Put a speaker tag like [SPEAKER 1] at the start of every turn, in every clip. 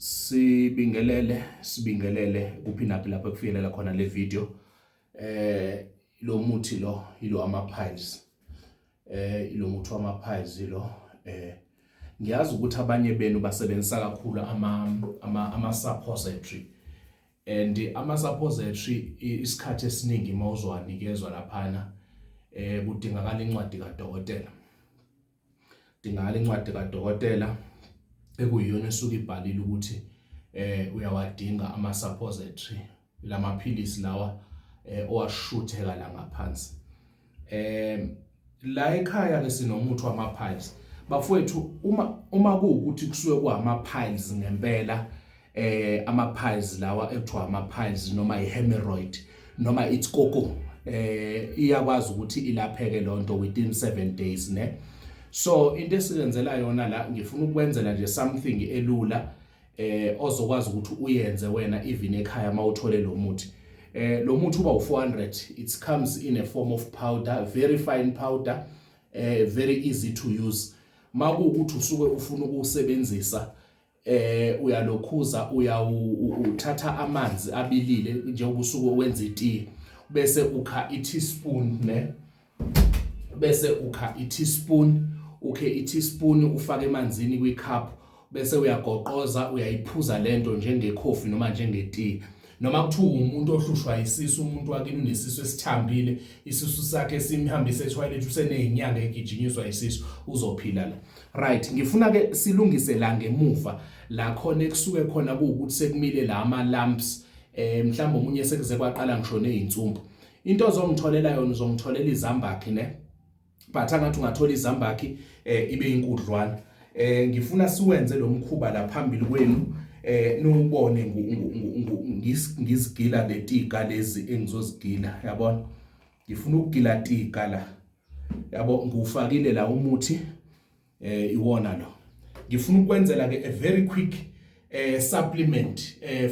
[SPEAKER 1] Sibingelele, sibingelele kuphi naphi lapho ekufikelela khona le video. Lo muthi lo ilo ama piles. Ilo muthi wama piles lo. Ngiyazi ukuthi abanye benu basebenzisa kakhulu ama suppository. And ama suppository isikhathi esiningi mawuzowanikezwa laphana kudingakala incwadi kadokotela. Dingakala incwadi kadokotela ekuyiyona esuke ibhalile ukuthi uyawadinga ama suppository, lamaphilisi lawa owashutheka la ngaphansi. La ekhaya ke sinomuthi wama piles. Bafowethu, uma kuwukuthi kusuke kwama piles ngempela, ama piles lawa ekuthiwa ama piles noma i-hemorrhoid noma itskoko, iyakwazi ukuthi ilapheke lonto within 7 days, ne. So into esiyenzela yona la, ngifuna ukwenzela nje something elula ozokwazi ukuthi uyenze wena even ekhaya mawuthole lo muthi. Lo muthi uba u400. It comes in a form of powder, very fine powder, very easy to use. Makuwukuthi usuke ufuna ukuwusebenzisa, uyalokhuza, uyawuthatha amanzi abilile njengoba usuke wenza itiye, bese ukha i-teaspoon, ne, bese ukha i-teaspoon, ukhe i-teaspoon ufake emanzini kwi-cup, bese uyagoqoza, uyayiphuza lento njengekhofi noma njengetiye. Noma kuthiwa umuntu ohlushwa isisu, umuntu wakini unesisu esithambile, isisu sakhe simhambise etoilet, usenezinyanga egijinyiswa isisu, uzophila la. Right, ngifuna ke silungise la ngemuva la khona ekusuke khona kuwukuthi sekumile la ama lumps, mhlawumbe omunye sekuze kwaqala ngisho nezinsumpu. Into ozongitholela yona, uzongitholela izambakhi, ne, but angathi ungathola izambakhi ibe inkudlwana. Ngifuna siwenze lo mkhuba la phambili kwenu, niwubone ngizigila letiga lezi engizozigila, yabona. Ngifuna ukugila tiga la, yabo. Ngiwufakile la umuthi, iwona lo. Ngifuna ukwenzela ke a very quick supplement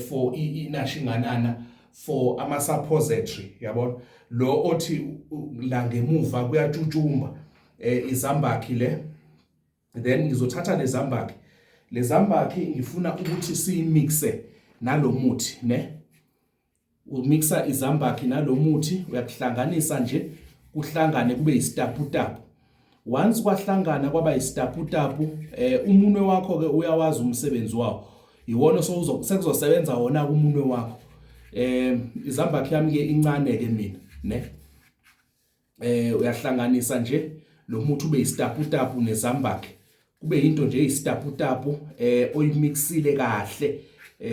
[SPEAKER 1] for inashinganana, for ama suppository, yabona, lo othi la ngemuva kuyatshutshumba. Izambakhi le, then ngizothatha lezambakhi, lezambakhi ngifuna ukuthi siyimixe nalomuthi, ne. Umixa izambakhi nalomuthi, uyakuhlanganisa nje, kuhlangane kube isitaputapu. Once kwahlangana kwaba isitaputapu, umunwe wakho ke uyawazi umsebenzi wawo, iwona sekuzosebenza wona umunwe wakho. Izambakhi yami ke incane ke mina, ne. Uyahlanganisa nje lo muthi ube isitaputapu nezambakhi, kube into nje isitaputapu oyimixile kahle,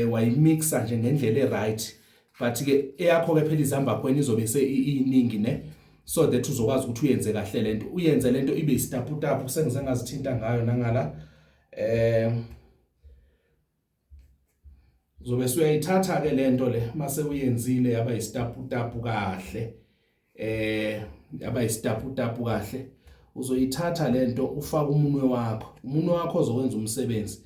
[SPEAKER 1] wayimixa nje ngendlela eright. But ke eyakho ke phela izambakhi wena izobe seyiningi, ne, so that uzokwazi ukuthi uyenze kahle lento, uyenze lento ibe isitaputapu. Sengize ngazithinta ngayo nangala. Uzobe usuyayithatha ke lento le mase uyenzile yaba isitaputapu kahle, yaba isitaputapu kahle. Uzoyithatha lento, ufake umunwe wakho, umunwe wakho ozokwenza umsebenzi.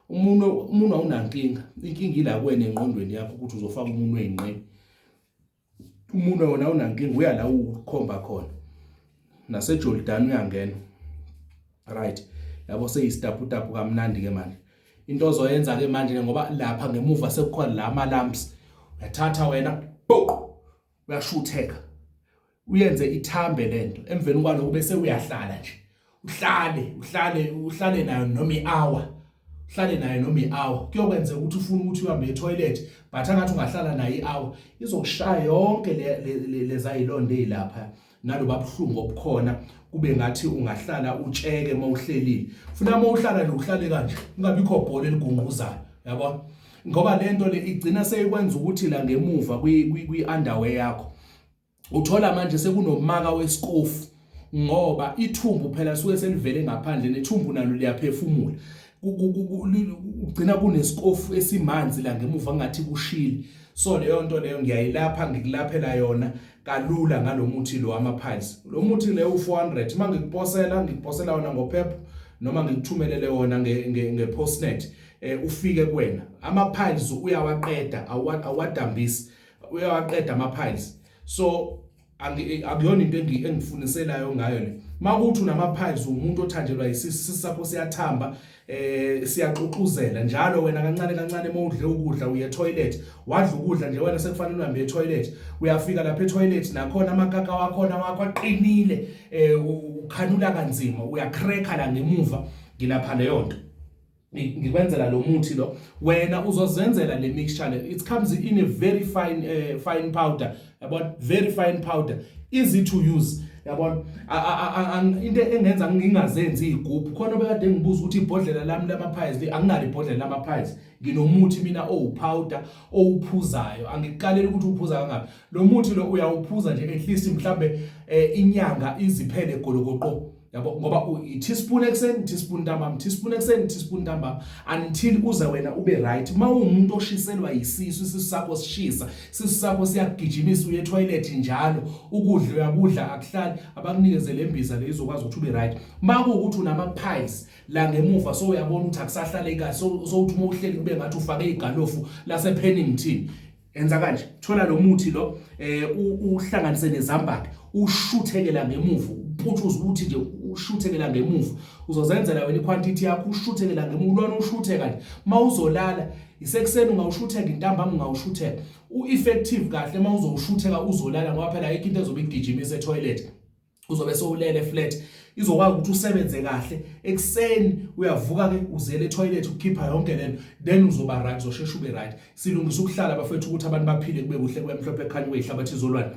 [SPEAKER 1] Umunwe awunankinga, inkinga ila kuwena engqondweni yakho ukuthi uzofaka umunwe eyinqeni. Umunwe wona awunankinga, uya la ukhomba khona, naseJordan uyangena. Right, yabo, seyisitaputapu kamnandi ke manje. Into ozoyenza ke manje, ngoba lapha ngemuva sekukhona la ama lumps, uyathatha wena, uyashutheka, uyenze ithambe lento. Emveni kwaloko bese uyahlala nje, uhlale, uhlale, uhlale nayo noma ihour, uhlale nayo noma ihour. Kuyokwenzeka ukuthi ufuna ukuthi uhambe etoilet, but angathi ungahlala nayo ihour, izokushaya yonke leza yilonda ezilapha naloba buhlungu obukhona, kube ngathi ungahlala utsheke mawuhlelile. Funa mawuhlala nje uhlale kanje, kungabikho bhola eligunquzayo, yabona, ngoba lento le igcina seyikwenza ukuthi la ngemuva kwi underwear yakho uthola manje sekunomaka wesikofu, ngoba ithumbu phela suke selivele ngaphandle, nethumbu nalo liyaphefumula, ugcina kunesikofu esimanzi la ngemuva ngathi kushile. So leyo nto leyo ngiyayilapha, ngikulaphela yona kalula ngalomuthi lo ama piles. Lo muthi le u400. Uma ngikuposela, ngikuposela wona ngoPep noma ngikuthumelele wona nge postnet, ufike kuwena. Ama piles uyawaqeda, awadambisi, uyawaqeda ama piles. So akuyona into engifuniselayo ngayo le. Makuthi unama-piles, umuntu othanjelwa isisu sakho siyathamba, siyaxuxuzela njalo. Wena kancane kancane mawudle ukudla uye toilet, wadla ukudla nje wena sekufanele uhambe e-toilet. Uyafika lapha e-toilet, nakhona amakaka wakhona wakho aqinile, ukhanula kanzima, uyacracka la ngemuva. Ngilapha leyo nto, ngikwenzela lo muthi lo, wena uzozenzela le mixture le. It comes in a very fine powder, yabona, very fine powder, easy to use, yabona. Into engenza ngingazenzi izigubhu khona, bekade ngibuza ukuthi ibhodlela lami lama-piles le, anginalo ibhodlela lama-piles. Nginomuthi mina owupowder owuphuzayo. Angikukaleli ukuthi uphuza kangaphi lo muthi lo, uyawuphuza nje at least mhlambe inyanga iziphele golokoqo, yabo, ngoba i-teaspoon ekuseni, teaspoon ntambama, teaspoon ekuseni, teaspoon ntambama, until uze wena ube right. Uma uwumuntu oshiselwa yisisu, isisu sakho sishisa, isisu sakho siyagijimisa uye toilet njalo, ukudla uyakudla akuhlali, abakunikeze le mbiza le, izokwazi ukuthi ube right. Uma kuwukuthi unama-piles la ngemuva, so uyabona ukuthi akusahlale kahle, so uthi uma uhleli kube ngathi ufake igalofu lase-Pennington, enza kanje: thola lo muthi lo, uhlanganise nezambane, ushuthekela ngemuva, uputhuze ukuthi nje ushuthekela ngemuva. Uzozenzela wena iquantity yakho, ushuthekela ngemuva lona, ushutheka nje mawuzolala isekuseni ungawushutheka, intambama ungawushutheka. U-effective kahle mawuzowushutheka uzolala, ngoba phela ayikho into ezobe igijimisa etoilet, uzobe sowulele flat, izokwazi ukuthi usebenze kahle. Ekuseni uyavuka ke, uzele etoilet, ukhipha yonke lento, then uzoba right, uzoshesha ube right. Silungisa ukuhlala, bafethu, ukuthi abantu baphile, kube kuhle, kube mhlophe, ekhanya kweyihlabathi izolwane.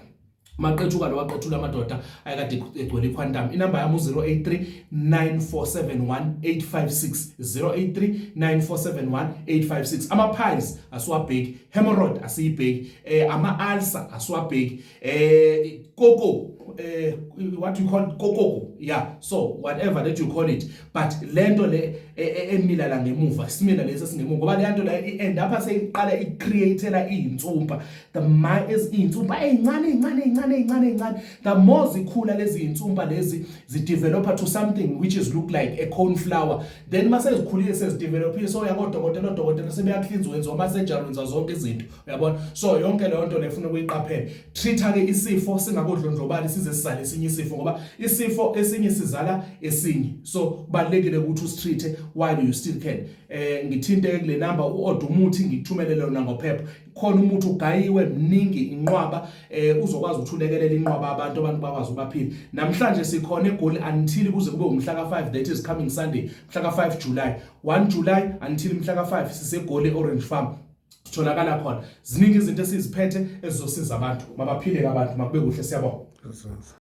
[SPEAKER 1] Maqethuka lo waqethula amadoda ayekade egcwele iquantum. Inamba yami u-083 9471 856, 083 9471 856. Ama-piles asiwabheki, hemorrhoid asiyibheki, ama-ulcer asiwabheki, koko, what you call kokoko, yeah, so whatever that you call it, but lento le emila la ngemuva, simila lesi esingemuva, ngoba le nto la i-end up seyiqala i-createla izinsumpa, the ma izinsumpa ezincane ezincane ezincane ezincane ezincane. The more zikhula lezi insumpa lezi, zidevelopa to something which is look like a cornflower. Then mase zikhulile, sezidevelopile, so uyakodokotela, odokotela sebeyahlinza, wenziwa ama-surgery, wenza zonke izinto, uyabona. So yonke leyo nto lefuna ukuyiqaphela. Treat-a ke isifo singakodlondlobali size sizale esinye isifo, ngoba isifo esinye sizala esinye. So kubalekile ukuthi usitreat while you still can. Ngithinte kule number, uorder umuthi, ngikuthumelele lona ngophepha. Khona umuthi ugayiwe mningi inqwaba, uzokwazi ukuthi ulekelele inqwaba abantu bakwazi ubaphile. Namhlanje sikhona eGoli until kuze kube umhla ka5, that is coming Sunday, mhla ka5 July, 1 July until mhla ka5, siseGoli, Orange Farm sitholakala khona. Ziningi izinto esiziphethe ezizosiza abantu, mabaphile abantu, makube kuhle, siyabonga.
[SPEAKER 2] Yes.